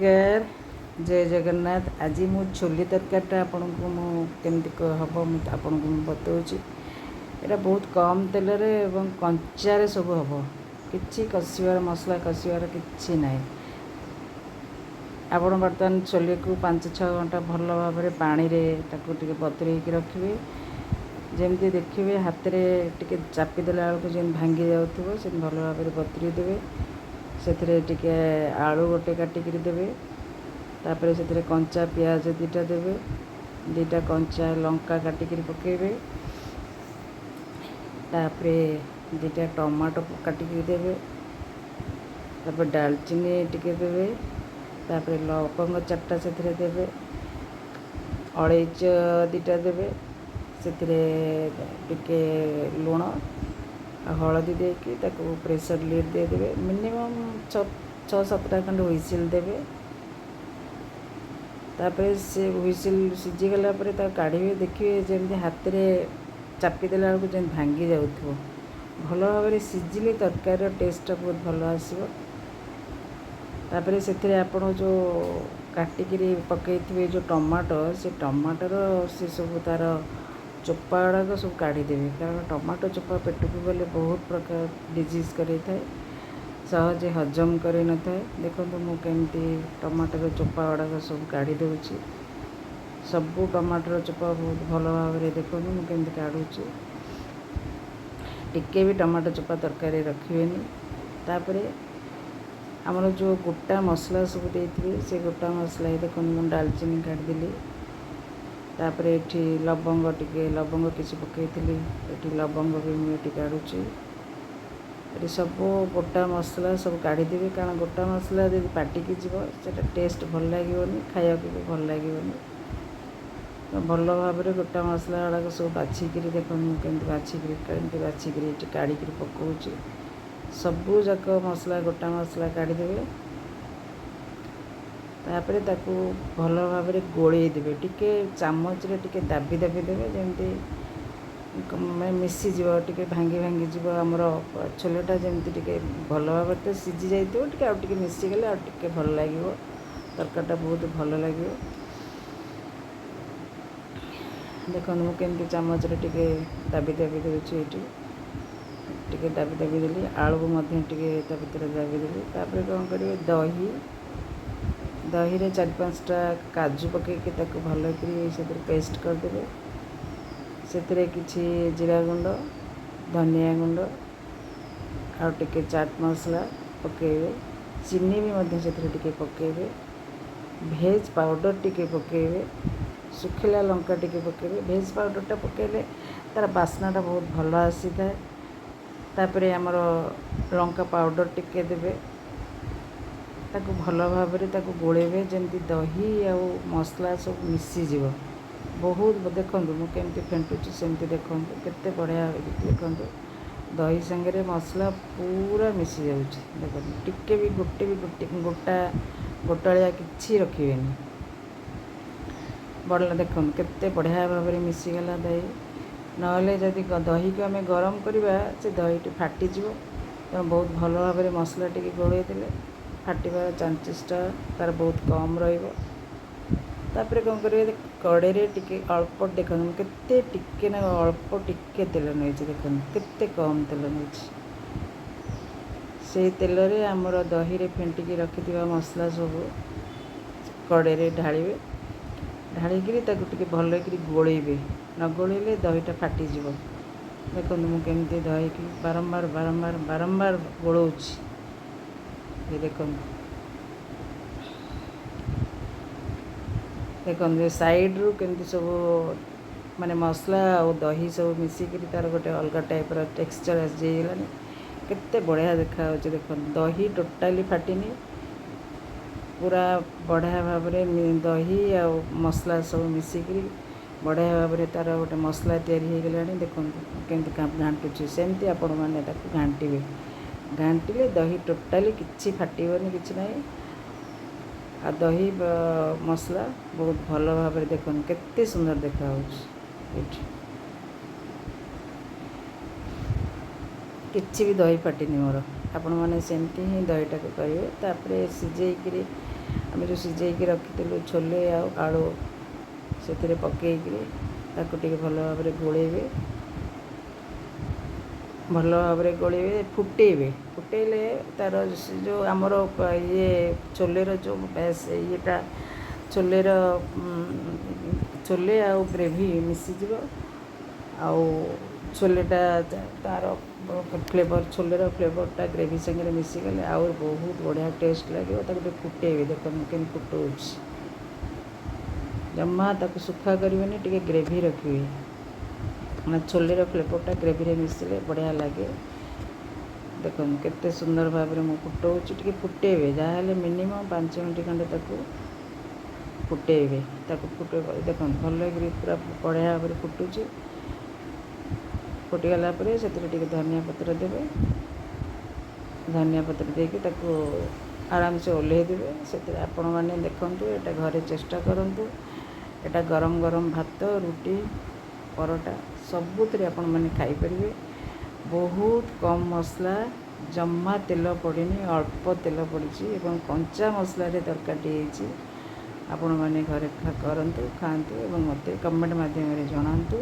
ନମସ୍କାର, ଜୟ ଜଗନ୍ନାଥ। ଆଜି ମୁଁ ଛୋଲେ ତରକାରୀଟା ଆପଣଙ୍କୁ ମୁଁ କେମିତି ହେବ ମୁଁ ଆପଣଙ୍କୁ ମୁଁ ବତାଉଛି। ଏଇଟା ବହୁତ କମ୍ ତେଲରେ ଏବଂ କଞ୍ଚାରେ ସବୁ ହେବ, କିଛି କଷିବାର ମସଲା କଷିବାର କିଛି ନାହିଁ। ଆପଣ ବର୍ତ୍ତମାନ ଛୋଲେକୁ 5-6 ଘଣ୍ଟା ଭଲ ଭାବରେ ପାଣିରେ ତାକୁ ଟିକେ ବତୁରେଇକି ରଖିବେ। ଯେମିତି ଦେଖିବେ ହାତରେ ଟିକେ ଚାପି ଦେଲା ବେଳକୁ ଯେମିତି ଭାଙ୍ଗି ଯାଉଥିବ, ସେମିତି ଭଲ ଭାବରେ ବତୁରେଇ ଦେବେ। ସେଥିରେ ଟିକେ ଆଳୁ ଗୋଟେ କାଟିକିରି ଦେବେ, ତାପରେ ସେଥିରେ କଞ୍ଚା ପିଆଜ 2ଟା ଦେବେ, 2ଟା କଞ୍ଚା ଲଙ୍କା କାଟିକିରି ପକାଇବେ, ତାପରେ 2ଟା ଟମାଟୋ କାଟିକିରି ଦେବେ, ତାପରେ ଡାଲଚିନି ଟିକେ ଦେବେ, ତାପରେ ଲବଙ୍ଗ 4ଟା ସେଥିରେ ଦେବେ, ଅଳେଇଚ 2ଟା ଦେବେ, ସେଥିରେ ଟିକେ ଲୁଣ ଆଉ ହଳଦୀ ଦେଇକି ତାକୁ ପ୍ରେସର୍ ଲିଡ଼୍ ଦେଇଦେବେ। ମିନିମମ୍ 6-7ଟା ଖଣ୍ଡେ ହୁଇସିଲ୍ ଦେବେ। ତାପରେ ସେ ହୁଇସିଲ୍ ସିଝିଗଲା ପରେ ତାକୁ କାଢ଼ିବେ, ଦେଖିବେ ଯେମିତି ହାତରେ ଚାପି ଦେଲା ବେଳକୁ ଯେମିତି ଭାଙ୍ଗି ଯାଉଥିବ। ଭଲ ଭାବରେ ସିଝିଲେ ତରକାରୀର ଟେଷ୍ଟଟା ବହୁତ ଭଲ ଆସିବ। ତାପରେ ସେଥିରେ ଆପଣ ଯେଉଁ କାଟିକିରି ପକାଇଥିବେ ଯେଉଁ ଟମାଟୋ, ସେ ଟମାଟୋର ସେ ସବୁ ତା'ର ଚୋପା ଗୁଡ଼ାକ ସବୁ କାଢ଼ିଦେବେ, କାରଣ ଟମାଟୋ ଚୋପା ପେଟକୁ ଗଲେ ବହୁତ ପ୍ରକାର ଡିଜିଜ୍ କରେଇଥାଏ, ସହଜେ ହଜମ କରେଇନଥାଏ। ଦେଖନ୍ତୁ ମୁଁ କେମିତି ଟମାଟୋର ଚୋପା ଗୁଡ଼ାକ ସବୁ କାଢ଼ି ଦେଉଛି। ସବୁ ଟମାଟୋର ଚୋପା ବହୁତ ଭଲ ଭାବରେ ଦେଖନ୍ତୁ ମୁଁ କେମିତି କାଢ଼ୁଛି। ଟିକେ ବି ଟମାଟୋ ଚୋପା ତରକାରୀ ରଖିବେନି। ତାପରେ ଆମର ଯେଉଁ ଗୋଟା ମସଲା ସବୁ ଦେଇଥିବେ, ସେ ଗୋଟା ମସଲା ଦେଖନ୍ତୁ ମୁଁ ଡାଲଚିନି କାଢ଼ିଦେଲି। ତାପରେ ଏଠି ଲବଙ୍ଗ ଟିକେ, ଲବଙ୍ଗ କିଛି ପକାଇଥିଲି, ଏଠି ଲବଙ୍ଗ ବି ମୁଁ ଏଠି କାଢ଼ୁଛି। ଏଠି ସବୁ ଗୋଟା ମସଲା ସବୁ କାଢ଼ିଦେବେ, କାରଣ ଗୋଟା ମସଲା ଯଦି ପାଟିକି ଯିବ ସେଇଟା ଟେଷ୍ଟ ଭଲ ଲାଗିବନି, ଖାଇବାକୁ ବି ଭଲ ଲାଗିବନି। ଭଲ ଭାବରେ ଗୋଟା ମସଲା ଗୁଡ଼ାକ ସବୁ ବାଛିକିରି ଦେଖନ୍ତୁ ମୁଁ କେମିତି ବାଛିକିରି ଏଠି କାଢ଼ିକିରି ପକାଉଛି। ସବୁ ଯାକ ମସଲା ଗୋଟା ମସଲା କାଢ଼ିଦେବେ। ତାପରେ ତାକୁ ଭଲ ଭାବରେ ଗୋଳେଇ ଦେବେ, ଟିକେ ଚାମଚରେ ଟିକେ ଦାବି ଦାବି ଦେବେ, ଯେମିତି ମାନେ ମିଶିଯିବ, ଟିକେ ଭାଙ୍ଗି ଭାଙ୍ଗି ଯିବ ଆମର ଛୋଲେଟା, ଯେମିତି ଟିକେ ଭଲ ଭାବରେ ତ ସିଝି ଯାଇଥିବ, ଟିକେ ଆଉ ଟିକେ ମିଶିଗଲେ ଆଉ ଟିକେ ଭଲ ଲାଗିବ, ତରକାରୀଟା ବହୁତ ଭଲ ଲାଗିବ। ଦେଖନ୍ତୁ ମୁଁ କେମିତି ଚାମଚରେ ଟିକେ ଦାବି ଦାବି ଦେଉଛି, ଏଇଠି ଟିକେ ଦାବି ଦାବି ଦେଲି, ଆଳୁକୁ ମଧ୍ୟ ଟିକେ ତା ଭିତରେ ଦାବି ଦେଲି। ତାପରେ କ'ଣ କରିବେ, ଦହିରେ 4-5ଟା କାଜୁ ପକାଇକି ତାକୁ ଭଲକରି ସେଥିରେ ପେଷ୍ଟ କରିଦେବେ। ସେଥିରେ କିଛି ଜିରା ଗୁଣ୍ଡ, ଧନିଆ ଗୁଣ୍ଡ ଆଉ ଟିକେ ଚାଟ୍ ମସଲା ପକାଇବେ, ଚିନି ବି ମଧ୍ୟ ସେଥିରେ ଟିକେ ପକାଇବେ, ଭେଜ୍ ପାଉଡ଼ର ଟିକେ ପକାଇବେ, ଶୁଖିଲା ଲଙ୍କା ଟିକେ ପକାଇବେ। ଭେଜ୍ ପାଉଡ଼ରଟା ପକାଇଲେ ତା'ର ବାସ୍ନାଟା ବହୁତ ଭଲ ଆସିଥାଏ। ତାପରେ ଆମର ଲଙ୍କା ପାଉଡ଼ର ଟିକେ ଦେବେ, ତାକୁ ଭଲ ଭାବରେ ତାକୁ ଗୋଳେଇବେ, ଯେମିତି ଦହି ଆଉ ମସଲା ସବୁ ମିଶିଯିବ। ବହୁତ ଦେଖନ୍ତୁ ମୁଁ କେମିତି ଫେଣ୍ଟୁଛି, ସେମିତି ଦେଖନ୍ତୁ କେତେ ବଢ଼ିଆ ଦେଖନ୍ତୁ ଦହି ସାଙ୍ଗରେ ମସଲା ପୁରା ମିଶିଯାଉଛି। ଦେଖନ୍ତୁ ଟିକେ ବି ଗୋଟେ ବି ଗୋଟେ ଗୋଟା ଗୋଟାଳିଆ କିଛି ରଖିବେନି। ବଢ଼ିଲା ଦେଖନ୍ତୁ କେତେ ବଢ଼ିଆ ଭାବରେ ମିଶିଗଲା ଦହି। ନହେଲେ ଯଦି ଦହିକୁ ଆମେ ଗରମ କରିବା ସେ ଦହିଟି ଫାଟିଯିବ। ତେଣୁ ବହୁତ ଭଲ ଭାବରେ ମସଲା ଟିକେ ଗୋଳେଇ ଦେଲେ ଫାଟିବାର ଚାନ୍ସେସଟା ତା'ର ବହୁତ କମ୍ ରହିବ। ତାପରେ କ'ଣ କରିବେ, କଡ଼େଇରେ ଟିକେ ଅଳ୍ପ ଦେଖନ୍ତୁ ମୁଁ କେତେ ଟିକେ ନା ଅଳ୍ପ ଟିକେ ତେଲ ନେଇଛି, ଦେଖନ୍ତୁ କେତେ କମ୍ ତେଲ ନେଇଛି। ସେଇ ତେଲରେ ଆମର ଦହିରେ ଫେଣ୍ଟିକି ରଖିଥିବା ମସଲା ସବୁ କଡ଼େଇରେ ଢାଳିବେ, ଢାଳିକିରି ତାକୁ ଟିକେ ଭଲକିରି ଗୋଳେଇବେ। ନ ଗୋଳେଇଲେ ଦହିଟା ଫାଟିଯିବ। ଦେଖନ୍ତୁ ମୁଁ କେମିତି ଦହିକି ବାରମ୍ବାର ବାରମ୍ବାର ବାରମ୍ବାର ଗୋଳଉଛି, ଏ ଦେଖନ୍ତୁ। ଦେଖନ୍ତୁ ସାଇଡ଼ରୁ କେମିତି ସବୁ ମାନେ ମସଲା ଆଉ ଦହି ସବୁ ମିଶିକିରି ତା'ର ଗୋଟେ ଅଲଗା ଟାଇପ୍ର ଟେକ୍ସଚର୍ ଆସିଯାଇଗଲାଣି। କେତେ ବଢ଼ିଆ ଦେଖାଯାଉଛି ଦେଖନ୍ତୁ, ଦହି ଟୋଟାଲି ଫାଟିନି, ପୁରା ବଢ଼ିଆ ଭାବରେ ଦହି ଆଉ ମସଲା ସବୁ ମିଶିକିରି ବଢ଼ିଆ ଭାବରେ ତା'ର ଗୋଟେ ମସଲା ତିଆରି ହେଇଗଲାଣି। ଦେଖନ୍ତୁ କେମିତି ଘାଣ୍ଟୁଛି, ସେମିତି ଆପଣମାନେ ତାକୁ ଘାଣ୍ଟିବେ। ଘାଣ୍ଟିଲେ ଦହି ଟୋଟାଲି କିଛି ଫାଟିବନି, କିଛି ନାହିଁ। ଆଉ ଦହି ମସଲା ବହୁତ ଭଲ ଭାବରେ ଦେଖନ୍ତୁ କେତେ ସୁନ୍ଦର ଦେଖାଯାଉଛି ଏଇଠି। କିଛି ବି ଦହି ଫାଟିନି ମୋର। ଆପଣମାନେ ସେମିତି ହିଁ ଦହିଟାକୁ କରିବେ। ତାପରେ ସିଝେଇକିରି ଆମେ ଯେଉଁ ସିଝେଇକି ରଖିଥିଲୁ ଛୋଲେ ଆଉ ଆଳୁ, ସେଥିରେ ପକେଇକିରି ତାକୁ ଟିକେ ଭଲ ଭାବରେ ଗୋଳେଇବେ। ଭଲ ଭାବରେ ଗୋଳେଇବେ, ଫୁଟେଇବେ। ଫୁଟେଇଲେ ତା'ର ସେ ଯେଉଁ ଆମର ଇଏ ଛୋଲେର ଯେଉଁ ବେସ୍ ଇଏଟା, ଛୋଲେର ଛୋଲେ ଆଉ ଗ୍ରେଭି ମିଶିଯିବ ଆଉ ଛୋଲେଟା ତା'ର ଫ୍ଲେଭର୍, ଛୋଲେର ଫ୍ଲେଭର୍ଟା ଗ୍ରେଭି ସାଙ୍ଗରେ ମିଶିଗଲେ ଆଉ ବହୁତ ବଢ଼ିଆ ଟେଷ୍ଟ ଲାଗିବ। ତାକୁ ଟିକେ ଫୁଟେଇବେ। ଦେଖନ୍ତୁ, ମୁଁ କେମିତି ଫୁଟଉଛି। ଜମା ତାକୁ ଶୁଖା କରିବେନି, ଟିକେ ଗ୍ରେଭି ରଖିବେ। ମାନେ ଛୋଲେର ଫ୍ଲେଭର୍ଟା ଗ୍ରେଭିରେ ମିଶିଲେ ବଢ଼ିଆ ଲାଗେ। ଦେଖନ୍ତୁ, କେତେ ସୁନ୍ଦର ଭାବରେ ମୁଁ ଫୁଟଉଛି। ଟିକେ ଫୁଟେଇବେ, ଯାହାହେଲେ ମିନିମମ୍ 5 ମିନିଟ୍ ଖଣ୍ଡେ ତାକୁ ଫୁଟେଇବେ। ତାକୁ ଫୁଟେଇ ଦେଖନ୍ତୁ, ଭଲ କରି ପୁରା ବଢ଼ିଆ ଭାବରେ ଫୁଟୁଛି। ଫୁଟିଗଲା ପରେ ସେଥିରେ ଟିକେ ଧନିଆ ପତ୍ର ଦେବେ। ଧନିଆ ପତ୍ର ଦେଇକି ତାକୁ ଆରାମସେ ଓହ୍ଲେଇ ଦେବେ। ସେଥିରେ ଆପଣମାନେ ଦେଖନ୍ତୁ, ଏଇଟା ଘରେ ଚେଷ୍ଟା କରନ୍ତୁ। ଏଇଟା ଗରମ ଗରମ ଭାତ, ରୁଟି, ପରଟା ସବୁଥିରେ ଆପଣମାନେ ଖାଇପାରିବେ। ବହୁତ କମ୍ ମସଲା, ଜମା ତେଲ ପଡ଼ିନି, ଅଳ୍ପ ତେଲ ପଡ଼ିଛି ଏବଂ କଞ୍ଚା ମସଲାରେ ତରକାରୀଟି ହେଇଛି। ଆପଣମାନେ ଘରେ କରନ୍ତୁ, ଖାଆନ୍ତୁ ଏବଂ ମୋତେ କମେଣ୍ଟ ମାଧ୍ୟମରେ ଜଣାନ୍ତୁ।